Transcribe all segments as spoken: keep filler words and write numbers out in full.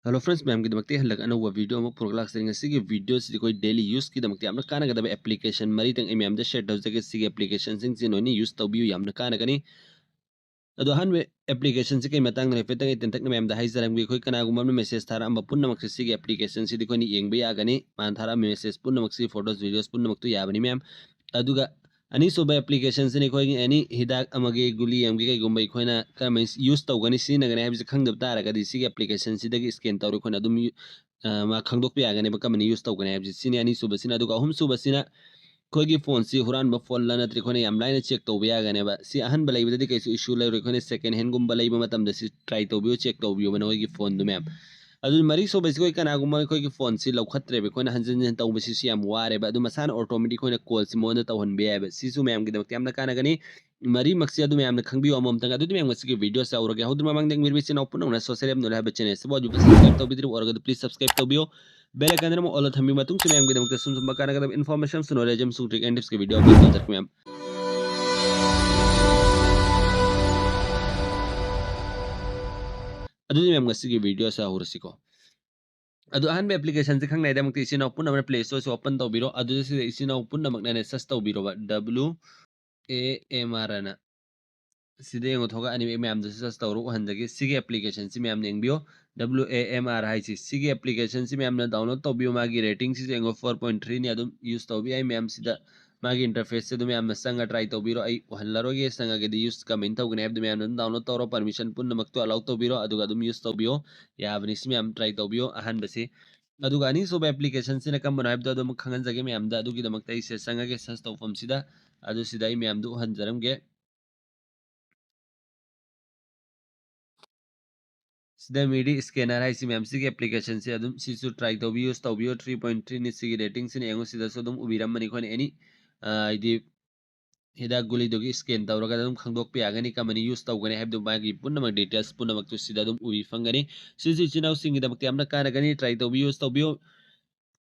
Hello friends, ꯃꯌꯥꯝꯒꯤꯗꯃꯛꯇ ꯍꯜꯂꯛ ꯑꯅꯧꯕ video ꯑꯃ ꯄꯨꯔꯛꯂꯥꯛꯆꯔꯤ꯫ ꯉꯁꯤꯒꯤ video ꯁꯤꯗꯤ ꯑꯩꯈꯣꯏ daily use ꯀꯤꯗꯃꯛꯇ ꯌꯥꯝꯅ ꯀꯥꯟꯅꯒꯗꯕ application ꯃꯔꯤꯇꯪ ꯑꯩ ꯃꯌꯥꯝꯗ share ꯇꯧꯖꯒꯦ꯫ ꯁꯤꯒꯤ application ꯁꯤꯡꯁꯤ ꯅꯣꯏꯅ use ꯇꯧꯕꯤꯌꯨ, ꯌꯥꯝꯅ ꯀꯥꯟꯅꯒꯅꯤ꯫ ꯑꯗꯣ ꯑꯍꯥꯟꯕ application ꯁꯤ ꯀꯩ ꯃꯇꯥꯡꯗ ꯍꯥꯏꯐꯦꯠꯇꯪ ꯑꯩ ꯇꯦꯟꯇꯛꯅ ꯃꯌꯥꯝꯗ ꯍꯥꯏꯖꯔꯝꯒꯦ꯫ ꯑꯩꯈꯣꯏ ꯀꯅꯥꯒꯨꯝꯕ ꯑꯃꯅ message ꯊꯥꯔꯛꯑꯝꯕ ꯄꯨꯝꯅꯃꯛꯁꯦ ꯁꯤꯒꯤ application ꯁꯤꯗ ꯑꯩꯈꯣꯏꯅ ꯌꯦꯡꯕ ꯌꯥꯒꯅꯤ꯫ ꯃꯥꯅ ꯊꯥꯔꯛꯑꯝꯕ message ꯄꯨꯝꯅꯃꯛꯁꯤ, photos, videos ꯄꯨꯝꯅꯃꯛꯇꯨ ꯌꯥꯕꯅꯤ ꯃꯌꯥꯝ꯫ ꯑꯗꯨꯒ ꯑꯅꯤꯁꯨꯕ application ꯁꯤꯅ ꯑꯩꯈꯣꯏꯒꯤ any ꯍꯤꯗꯥꯛ ꯑꯃꯒꯤ ꯒꯨꯂꯤ ꯑꯃꯒꯤ ꯀꯩꯒꯨꯝꯕ ꯑꯩꯈꯣꯏꯅ ꯀꯔꯝꯍꯥꯏꯅ use ꯇꯧꯒꯅꯤ, ꯁꯤꯖꯤꯟꯅꯒꯅꯤ ꯍꯥꯏꯕꯁꯤ ꯈꯪꯗꯕ ꯇꯥꯔꯒꯗꯤ ꯁꯤꯒꯤ application ꯁꯤꯗꯒꯤ scan ꯇꯧꯔꯒ ꯑꯩꯈꯣꯏꯅ ꯑꯗꯨꯝ ꯌꯨ-, ꯑ, ꯃꯥ ꯈꯪꯗꯣꯛꯄ ꯌꯥꯒꯅꯦꯕ ꯀꯔꯝꯍꯥꯏꯅ use ꯇꯧꯒꯅꯤ ꯍꯥꯏꯕꯁꯤ꯫ ꯁꯤꯅꯤ ꯑꯅꯤꯁꯨꯕꯁꯤꯅ꯫ ꯑꯗꯨꯒ ꯑꯍꯨꯝꯁꯨꯕꯁꯤꯅ ꯑꯩꯈꯣꯏꯒꯤ phone ꯁꯤ ꯍꯨꯔꯥꯟꯕ phone ꯂ ꯅꯠꯇ꯭ꯔꯒ ꯑꯩꯈꯣꯏꯅ ꯌꯥꯝ ꯂꯥꯏꯅ check ꯇꯧꯕ ꯌꯥꯒꯅꯦꯕ꯫ ꯁꯤ ꯑꯍꯟꯕ ꯂꯩꯕꯗꯗꯤ ꯀꯩꯁꯨ issue ꯂꯩꯔꯣꯏ꯫ ꯑꯩꯈꯣꯏꯅ second hand ꯒꯨꯝꯕ ꯂꯩꯕ ꯃꯇꯝꯗ ꯁꯤ try ꯇꯧꯕꯤꯌꯨ, check ꯇꯧꯕꯤꯌꯣꯕ ꯅꯈꯣꯏꯒꯤ phone ꯗꯨ ꯃꯌꯥꯝ꯫ ꯑꯗꯨ ꯃꯔꯤ ꯁꯨꯕꯁꯤ ꯑꯩꯈꯣꯏ ꯀꯅꯥꯒꯨꯝꯕ ꯑꯩꯈꯣꯏꯒꯤ phone ꯁꯤ ꯂꯧꯈꯠꯇ꯭ꯔꯦꯕ, ꯑꯩꯈꯣꯏꯅ ꯍꯟꯖꯤꯟ ꯍꯟꯖꯤꯟ ꯇꯧꯕꯁꯤꯁꯨ ꯌꯥꯝ ꯋꯥꯔꯦꯕ꯫ ꯑꯗꯨ ꯃꯁꯥꯅ automatic ꯑꯩꯈꯣꯏꯅ call ꯁꯤ ꯃꯉꯣꯟꯗ ꯇꯧꯍꯟꯕ ꯌꯥꯏꯕ꯫ ꯁꯤꯁꯨ ꯃꯌꯥꯝꯒꯤꯗꯃꯛꯇ ꯌꯥꯝꯅ ꯀꯥꯟꯅꯒꯅꯤ꯫ ꯃꯔꯤꯃꯛꯁꯤ ꯑꯗꯨ ꯃꯌꯥꯝꯅ ꯈꯪꯕꯤꯌꯨ ꯑꯃꯃꯝꯇꯪ꯫ ꯑꯗꯨꯗꯤ ꯃꯌꯥꯝ ꯉꯁꯤꯒꯤ video ꯁꯤ ꯍꯧꯔꯒꯦ꯫ ꯍꯧꯗ꯭ꯔꯤ ꯃꯃꯥꯡꯗ ꯌꯦꯡꯕꯤꯔꯤꯕ ꯏꯆꯤꯟ ꯏꯅꯥꯎ ꯄꯨꯝꯅꯃꯛꯅ Social App Knowledge ꯍꯥꯏꯕ channel ꯑꯁꯤꯕꯨ ꯍꯧꯖꯤꯛ subscribe ꯇꯧꯕꯤꯗ꯭ꯔꯤꯕ ꯑꯣꯏꯔꯒꯗꯤ please subscribe ꯇꯧꯕꯤꯌꯨ꯫ Bell icon ꯑꯃ all ꯊꯝꯕꯤꯕ ꯃꯇꯨꯡꯁꯨ ꯃꯌꯥꯝꯒꯤꯗꯃꯛꯇ ꯁꯨꯝ ꯁꯨꯝꯕ ꯀꯥꯟꯅꯒꯗꯕ information ꯁꯨ knowledge ꯑꯃꯁꯨꯡ trick and tips ꯀꯤ video upload ꯇꯧꯖꯔꯛꯀꯦ ꯃꯌꯥꯝ꯫ ꯑꯗꯨꯗꯤ ꯃꯌꯥꯝ ꯉꯁꯤꯒꯤ video ꯁꯤ ꯍꯧꯔꯁꯤꯀꯣ꯫ ꯑꯗꯨ ꯑꯍꯥꯟꯕ application ꯁꯤ ꯈꯪꯅꯉꯥꯏꯗꯃꯛꯇ ꯏꯆꯤꯟ ꯏꯅꯥꯎ ꯄꯨꯝꯅꯃꯛꯅ Play Store ꯁꯤ open ꯇꯧꯕꯤꯔꯣ꯫ ꯑꯗꯨꯗ ꯁꯤꯗ ꯏꯆꯤꯟ ꯏꯅꯥꯎ ꯄꯨꯝꯅꯃꯛꯅꯅꯦ search ꯇꯧꯕꯤꯔꯣꯕ, W A M R ꯑꯅ꯫ ꯁꯤꯗ ꯌꯦꯡꯉꯣ, ꯊꯣꯛꯂꯛꯑꯅꯤ꯫ ꯑꯩ ꯃꯌꯥꯝꯗꯁꯨ search ꯇꯧꯔꯒ ꯎꯍꯟꯖꯒꯦ꯫ ꯁꯤꯒꯤ application ꯁꯤ ꯃꯌꯥꯝꯅ ꯌꯦꯡꯕꯤꯌꯣ, W A M R ꯍꯥꯏꯁꯤ꯫ ꯁꯤꯒꯤ application ꯁꯤ ꯃꯌꯥꯝꯅ download ꯇꯧꯕꯤꯌꯣ꯫ ꯃꯥꯒꯤ rating ꯁꯤꯁꯨ ꯌꯦꯡꯉꯣ, four point three ꯅꯤ꯫ ꯑꯗꯨꯝ use ꯇꯧꯕ ꯌꯥꯏ ꯃꯌꯥꯝ꯫ ꯁꯤꯗ ꯃꯥꯒꯤ interface ꯁꯦ ꯑꯗꯨꯝ ꯌꯥꯝꯅ ꯆꯪꯉ try ꯇꯧꯕꯤꯔꯣ꯫ ꯑꯩ ꯎꯍꯜꯂꯔꯣꯏꯒꯦ, ꯆꯪꯉꯒꯗꯤ use ꯀꯃꯥꯏꯅ ꯇꯧꯒꯅꯤ ꯍꯥꯏꯕꯗꯨ ꯃꯌꯥꯝꯅ ꯑꯗꯨꯝ download ꯇꯧꯔꯣ, permission ꯄꯨꯝꯅꯃꯛꯇꯨ allow ꯇꯧꯕꯤꯔꯣ, ꯑꯗꯨꯒ ꯑꯗꯨꯝ use ꯇꯧꯕꯤꯌꯣ꯫ ꯌꯥꯕꯅꯤ, ꯁꯤ ꯃꯌꯥꯝ try ꯇꯧꯕꯤꯌꯣ ꯑꯍꯥꯟꯕꯁꯤ꯫ ꯑꯗꯨꯒ ꯑꯅꯤꯁꯨꯕ application ꯁꯤꯅ ꯀꯔꯝꯕꯅꯣ ꯍꯥꯏꯕꯗꯣ ꯑꯗꯨꯝ ꯈꯪꯍꯟꯖꯒꯦ ꯃꯌꯥꯝꯗ꯫ ꯑꯗꯨꯒꯤꯗꯃꯛꯇ ꯑꯩꯁꯦ ꯆꯪꯉꯒꯦ search ꯇꯧꯐꯝꯁꯤꯗ, ꯑꯗꯨ ꯁꯤꯗ ꯑꯩ ꯃꯌꯥꯝꯗꯨ ꯎꯍꯟꯖꯔꯝꯒꯦ꯫ ꯁꯤꯗ MIDI scanner ꯍꯥꯏꯁꯤ ꯃꯌꯥꯝ, ꯁꯤꯒꯤ application ꯁꯦ ꯑꯗꯨꯝ ꯁꯤꯁꯨ try ꯇꯧꯕꯤꯌꯨ, use ꯇꯧꯕꯤꯌꯨ꯫ Three point three ꯅꯤ ꯁꯤꯒꯤ rating ꯁꯤꯅ꯫ ꯌꯦꯡꯉꯨ, ꯁꯤꯗꯁꯨ ꯑꯗꯨꯝ ꯎꯕꯤꯔꯝꯃꯅꯤ ꯑꯩꯈꯣꯏꯅ any, ꯑ, ꯍꯥꯏꯗꯤ ꯍꯤꯗꯥꯛ ꯒꯨꯂꯤꯗꯨꯒꯤ scan ꯇꯧꯔꯒ ꯑꯗꯨꯝ ꯈꯪꯗꯣꯛꯄ ꯌꯥꯒꯅꯤ, ꯀꯃꯥꯏꯅ use ꯇꯧꯒꯅꯤ ꯍꯥꯏꯕꯗꯨ, ꯃꯥꯒꯤ ꯄꯨꯝꯅꯃꯛ details ꯄꯨꯝꯅꯃꯛꯇꯨ ꯁꯤꯗ ꯑꯗꯨꯝ ꯎꯕꯤ ꯐꯪꯒꯅꯤ꯫ ꯁꯤꯁꯨ ꯏꯆꯤꯟ ꯏꯅꯥꯎꯁꯤꯡꯒꯤꯗꯃꯛꯇ ꯌꯥꯝꯅ ꯀꯥꯟꯅꯒꯅꯤ, try ꯇꯧꯕꯤꯌꯨ, use ꯇꯧꯕꯤꯌꯨ꯫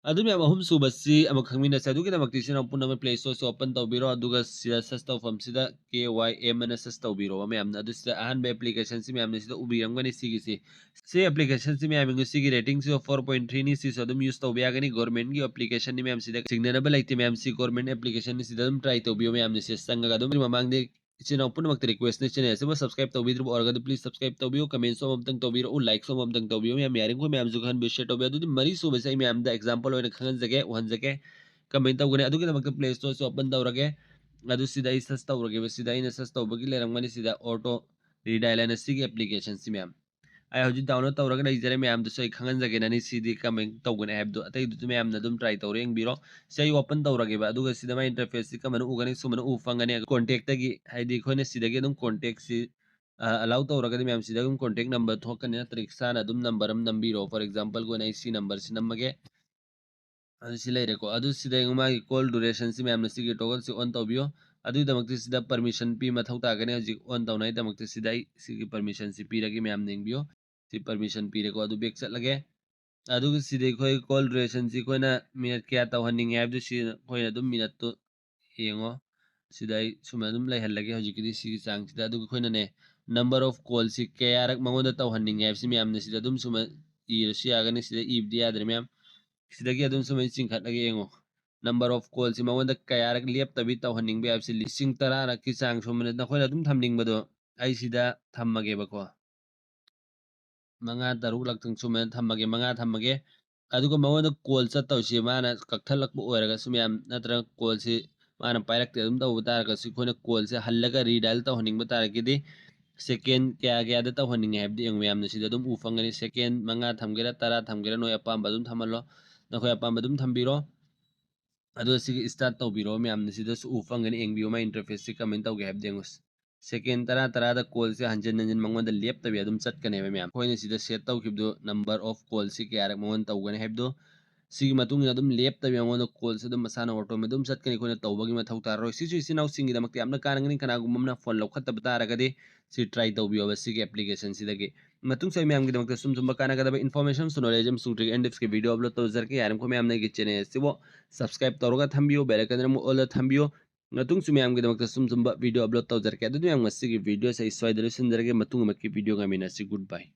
ꯑꯗꯨ ꯃꯌꯥꯝ ꯑꯍꯨꯝ ꯁꯨꯕꯁꯤ ꯑꯃꯨꯛ ꯈꯪꯃꯤꯟꯅꯁꯦ꯫ ꯑꯗꯨꯒꯤꯗꯃꯛꯇ ꯏꯆꯤꯟ ꯏꯅꯥꯎ ꯄꯨꯝꯅꯃꯛ Play Store ꯁꯤ open ꯇꯧꯕꯤꯔꯣ, ꯑꯗꯨꯒ ꯁꯤꯗ search ꯇꯧꯐꯝꯁꯤꯗ K Y M ꯑꯅ search ꯇꯧꯕꯤꯔꯣ ꯃꯌꯥꯝꯅ꯫ ꯑꯗꯨ ꯁꯤꯗ ꯑꯍꯥꯟꯕ application ꯁꯤ ꯃꯌꯥꯝꯅ ꯁꯤꯗ ꯎꯕꯤꯔꯝꯒꯅꯤ ꯁꯤꯒꯤꯁꯤ꯫ ꯁꯤ application ꯁꯤ ꯃꯌꯥꯝ ꯌꯦꯡꯉꯨ, ꯁꯤꯒꯤ rating ꯁꯤ four point three ꯅꯤ, ꯁꯤꯁꯨ ꯑꯗꯨꯝ use ꯇꯧꯕ ꯌꯥꯒꯅꯤ꯫ Government ꯒꯤ application ꯅꯤ ꯃꯌꯥꯝ, ꯁꯤꯗ ꯆꯤꯡꯅꯅꯕ ꯂꯩꯇꯦ ꯃꯌꯥꯝ, ꯁꯤ government application ꯅꯤ, ꯁꯤꯗ ꯑꯗꯨꯝ try ꯇꯧꯕꯤꯌꯣ ꯃꯌꯥꯝꯅ꯫ ꯁꯤꯗ ꯆꯪꯉꯒ ꯑꯗꯨꯝ ꯃꯃꯥꯡꯗ ꯏꯆꯤꯟ ꯏꯅꯥꯎ ꯄꯨꯝꯅꯃꯛꯇ request ꯅꯤ, channel ꯑꯁꯤꯕꯨ subscribe ꯇꯧꯕꯤꯗ꯭ꯔꯤꯕ ꯑꯣꯏꯔꯒꯗꯤ please subscribe ꯇꯧꯕꯤꯌꯨ, comment ꯁꯨ ꯑꯃꯃꯝꯇꯪ ꯇꯧꯕꯤꯔꯛꯎ, like ꯁꯨ ꯑꯃꯃꯝꯇꯪ ꯇꯧꯕꯤꯌꯨ ꯃꯌꯥꯝ, ꯌꯥꯔꯤꯈꯣꯏ ꯃꯌꯥꯝꯁꯨ ꯈꯪꯍꯟꯕꯤꯌꯨ, share ꯇꯧꯕꯤꯌꯨ꯫ ꯑꯗꯨꯗꯤ ꯃꯔꯤ ꯁꯨꯕꯁꯦ ꯑꯩ ꯃꯌꯥꯝꯗ example ꯑꯣꯏꯅ ꯈꯪꯍꯟꯖꯒꯦ, ꯎꯍꯟꯖꯒꯦ꯫ ꯀꯃꯥꯏꯅ ꯇꯧꯒꯅꯤ? ꯑꯗꯨꯒꯤꯗꯃꯛꯇ Play Store ꯁꯤ open ꯇꯧꯔꯒꯦ꯫ ꯑꯗꯨ ꯁꯤꯗ ꯑꯩ search ꯇꯧꯔꯒꯦꯕ꯫ ꯁꯤꯗ ꯑꯩꯅ search ꯇꯧꯕꯒꯤ ꯂꯩꯔꯝꯒꯅꯤ ꯁꯤꯗ auto redial ꯍꯥꯏꯅ ꯁꯤꯒꯤ application ꯁꯤ ꯃꯌꯥꯝ꯫ ꯑꯩ ꯍꯧꯖꯤꯛ download ꯇꯧꯔꯒ ꯂꯩꯖꯔꯦ ꯃꯌꯥꯝꯗꯁꯨ ꯑꯩ ꯈꯪꯍꯟꯖꯒꯦꯅꯅꯤ ꯁꯤꯗꯤ ꯀꯃꯥꯏꯅ ꯇꯧꯒꯅꯤ ꯍꯥꯏꯕꯗꯣ꯫ ꯑꯇꯩꯗꯨꯁꯨ ꯃꯌꯥꯝꯅ ꯑꯗꯨꯝ try ꯇꯧꯔ ꯌꯦꯡꯕꯤꯔꯣ꯫ ꯁꯤ ꯑꯩ open ꯇꯧꯔꯒꯦꯕ꯫ ꯑꯗꯨꯒ ꯁꯤꯗ ꯃꯥꯏ interface ꯁꯤ ꯀꯃꯥꯏꯅ ꯎꯒꯅꯤ? ꯁꯨꯃꯥꯏꯅ ꯎ ꯐꯪꯒꯅꯤ꯫ Contact ꯇꯒꯤ ꯍꯥꯏꯗꯤ ꯑꯩꯈꯣꯏꯅ ꯁꯤꯗꯒꯤ ꯑꯗꯨꯝ contact ꯁꯤ, ꯑ, allow ꯇꯧꯔꯒꯗꯤ ꯃꯌꯥꯝ ꯁꯤꯗ ꯑꯗꯨꯝ contact number ꯊꯣꯛꯀꯅꯤ, ꯅꯠꯇ꯭ꯔꯒ ꯏꯁꯥꯅ ꯑꯗꯨꯝ number ꯑꯃ ꯅꯝꯕꯤꯔꯣ꯫ For example ꯀ ꯑꯣꯏꯅ ꯑꯩ ꯁꯤ number ꯁꯤ ꯅꯝꯃꯒꯦ꯫ ꯑꯗꯨ ꯁꯤ ꯂꯩꯔꯦꯀꯣ꯫ ꯑꯗꯨ ꯁꯤꯗ ꯌꯦꯡꯉꯨ, ꯃꯥꯒꯤ call duration ꯁꯤ ꯃꯌꯥꯝꯅ ꯁꯤꯒꯤ toggle ꯁꯤ on ꯇꯧꯕꯤꯌꯣ꯫ ꯑꯗꯨꯒꯤꯗꯃꯛꯇ ꯁꯤꯗ permission ꯄꯤ ꯃꯊꯧ ꯇꯥꯒꯅꯤ꯫ ꯍꯧꯖꯤꯛ on ꯇꯧꯅꯉꯥꯏꯗꯃꯛꯇ ꯁꯤꯗ ꯑꯩ ꯁꯤꯒꯤ permission ꯁꯤ ꯄꯤꯔꯒꯦ ꯃꯌꯥꯝꯅ ꯌꯦꯡꯕꯤꯌꯣ꯫ ꯁꯤ permission ꯄꯤꯔꯦꯀꯣ꯫ ꯑꯗꯨ back ꯆꯠꯂꯒꯦ꯫ ꯑꯗꯨꯒ ꯁꯤꯗ ꯑꯩꯈꯣꯏ call duration ꯁꯤ ꯑꯩꯈꯣꯏꯅ minute ꯀꯌꯥ ꯇꯧꯍꯟꯅꯤꯡꯉꯦ ꯍꯥꯏꯕꯗꯨ ꯁꯤ ꯑꯩꯈꯣꯏꯅ ꯑꯗꯨꯝ minute ꯇꯨ ꯌꯦꯡꯉꯣ꯫ ꯁꯤꯗ ꯑꯩ ꯁꯨꯃꯥꯏꯅ ꯑꯗꯨꯝ ꯂꯩꯍꯜꯂꯒꯦ ꯍꯧꯖꯤꯛꯀꯤꯗꯤ ꯁꯤꯒꯤ ꯆꯥꯡꯁꯤꯗ꯫ ꯑꯗꯨꯒ ꯑꯩꯈꯣꯏꯅꯅꯦ, number of call ꯁꯤ ꯀꯌꯥꯔꯛ ꯃꯉꯣꯟꯗ ꯇꯧꯍꯟꯅꯤꯡꯉꯦ ꯍꯥꯏꯕꯁꯤ ꯃꯌꯥꯝꯅ ꯁꯤꯗ ꯑꯗꯨꯝ ꯁꯨꯃꯥꯏꯅ ꯏꯔꯁꯨ ꯌꯥꯒꯅꯤ꯫ ꯁꯤꯗ ꯏꯕꯗꯤ ꯌꯥꯗ꯭ꯔꯦ ꯃꯌꯥꯝ꯫ ꯁꯤꯗꯒꯤ ꯑꯗꯨꯝ ꯁꯨꯃꯥꯏꯅ ꯆꯤꯡꯈꯠꯂꯒ ꯌꯦꯡꯉꯣ꯫ Number of call ꯁꯤ ꯃꯉꯣꯟꯗ ꯀꯌꯥꯔꯛ ꯂꯦꯞꯇꯕꯤ ꯇꯧꯍꯟꯅꯤꯡꯕ ꯍꯥꯏꯕꯁꯤ ꯂꯤꯁꯤꯡ ꯇꯔꯥꯔꯛꯀꯤ ꯆꯥꯡ ꯁꯨꯃꯥꯏꯅ ꯅꯈꯣꯏꯅ ꯑꯗꯨꯝ ꯊꯝꯅꯤꯡꯕꯗꯣ ꯑꯩ ꯁꯤꯗ ꯊꯝꯃꯒꯦꯕꯀꯣ꯫ ꯃꯉꯥ ꯇꯔꯨꯛꯂꯛꯇꯪ ꯁꯨꯃꯥꯏꯅ ꯊꯝꯃꯒꯦ, ꯃꯉꯥ ꯊꯝꯃꯒꯦ꯫ ꯑꯗꯨꯒ ꯃꯉꯣꯟꯗ call ꯆꯠꯇꯧꯁꯤ ꯃꯥꯅ ꯀꯛꯊꯠꯂꯛꯄ ꯑꯣꯏꯔꯒꯁꯨ ꯃꯌꯥꯝ, ꯅꯠꯇ꯭ꯔꯒ call ꯁꯤ ꯃꯥꯅ ꯄꯥꯏꯔꯛꯇꯦ ꯑꯗꯨꯝ ꯇꯧꯕ ꯇꯥꯔꯒꯁꯨ ꯑꯩꯈꯣꯏꯅ call ꯁꯦ ꯍꯜꯂꯒ redial ꯇꯧꯍꯟꯅꯤꯡꯕ ꯇꯥꯔꯒꯗꯤ second ꯀꯌꯥ ꯀꯌꯥꯗ ꯇꯧꯍꯟꯅꯤꯡꯉꯦ ꯍꯥꯏꯕꯗꯤ ꯌꯦꯡꯉꯨ ꯃꯌꯥꯝꯅ ꯁꯤꯗ ꯑꯗꯨꯝ ꯎ ꯐꯪꯒꯅꯤ꯫ Second ꯃꯉꯥ ꯊꯝꯒꯦꯔꯥ ꯇꯔꯥ ꯊꯝꯒꯦꯔꯥ ꯅꯣꯏ ꯑꯄꯥꯝꯕ ꯑꯗꯨꯝ ꯊꯝꯍꯜꯂꯣ, ꯅꯈꯣꯏ ꯑꯄꯥꯝꯕ ꯑꯗꯨꯝ ꯊꯝꯕꯤꯔꯣ꯫ ꯑꯗꯨꯒ ꯁꯤꯒꯤ start ꯇꯧꯕꯤꯔꯣ ꯃꯌꯥꯝꯅ ꯁꯤꯗꯁꯨ ꯎ ꯐꯪꯒꯅꯤ꯫ ꯌꯦꯡꯕꯤꯌꯨ ꯃꯥꯏ interface ꯁꯤ ꯀꯃꯥꯏꯅ ꯇꯧꯒꯦ ꯍꯥꯏꯕꯗꯤ ꯌꯦꯡꯉꯨ꯫ Second ꯇꯔꯥ ꯇꯔꯥꯗ call ꯁꯦ ꯍꯟꯖꯤꯟ ꯍꯟꯖꯤꯟ ꯃꯉꯣꯟꯗ ꯂꯦꯞꯇꯕꯤ ꯑꯗꯨꯝ ꯆꯠꯀꯅꯦꯕ ꯃꯌꯥꯝ꯫ ꯑꯩꯈꯣꯏꯅ ꯁꯤꯗ set ꯇꯧꯈꯤꯕꯗꯣ number of call ꯁꯤ ꯀꯌꯥꯔꯛ ꯃꯉꯣꯟꯗ ꯇꯧꯒꯅꯤ ꯍꯥꯏꯕꯗꯣ꯫ ꯁꯤꯒꯤ ꯃꯇꯨꯡ ꯏꯟꯅ ꯑꯗꯨꯝ ꯂꯦꯞꯇꯕꯤ ꯃꯉꯣꯟꯗ call ꯁꯦ ꯑꯗꯨꯝ ꯃꯁꯥꯅ automatic ꯑꯗꯨꯝ ꯆꯠꯀꯅꯤ, ꯑꯩꯈꯣꯏꯅ ꯇꯧꯕꯒꯤ ꯃꯊꯧ ꯇꯥꯔꯔꯣꯏ꯫ ꯁꯤꯁꯨ ꯏꯆꯤꯟ ꯏꯅꯥꯎꯁꯤꯡꯒꯤꯗꯃꯛꯇ ꯌꯥꯝꯅ ꯀꯥꯟꯅꯒꯅꯤ꯫ ꯀꯅꯥꯒꯨꯝꯕ ꯑꯃꯅ phone ꯂꯧꯈꯠꯇꯕ ꯇꯥꯔꯒꯗꯤ ꯁꯤ try ꯇꯧꯕꯤꯌꯣꯕ ꯁꯤꯒꯤ application ꯁꯤꯗꯒꯤ꯫ ꯃꯇꯨꯡꯁꯨ ꯑꯩ ꯃꯌꯥꯝꯒꯤꯗꯃꯛꯇ ꯁꯨꯝ ꯁꯨꯝꯕ ꯀꯥꯟꯅꯒꯗꯕ information, knowledge ꯑꯃꯁꯨꯡ trick and tips ꯀꯤ video upload ꯇꯧꯖꯔꯛꯀꯦ꯫ ꯌꯥꯔꯤꯃꯈꯩ ꯃꯌꯥꯝꯅ ꯑꯩꯒꯤ channel ꯑꯁꯤꯕꯨ subscribe ꯇꯧꯔꯒ ꯊꯝꯕꯤꯌꯨ, bell icon ꯑꯃ all ꯗ ꯊꯝꯕꯤꯌꯨ꯫ ꯃꯇꯨꯡꯁꯨ ꯃꯌꯥꯝꯒꯤꯗꯃꯛꯇ ꯁꯨꯝ ꯁꯨꯝꯕ video upload ꯇꯧꯖꯔꯛꯀꯦ꯫ ꯑꯗꯨꯗꯤ ꯃꯌꯥꯝ, ꯉꯁꯤꯒꯤ video ꯑꯁꯤ ꯑꯩ ꯁ꯭ꯋꯥꯏꯗ ꯂꯣꯏꯁꯤꯟꯖꯔꯒꯦ꯫ ꯃꯇꯨꯡ ꯑꯃꯒꯤ video ꯉꯥꯏꯃꯤꯟꯅꯁꯤ꯫ Goodbye꯫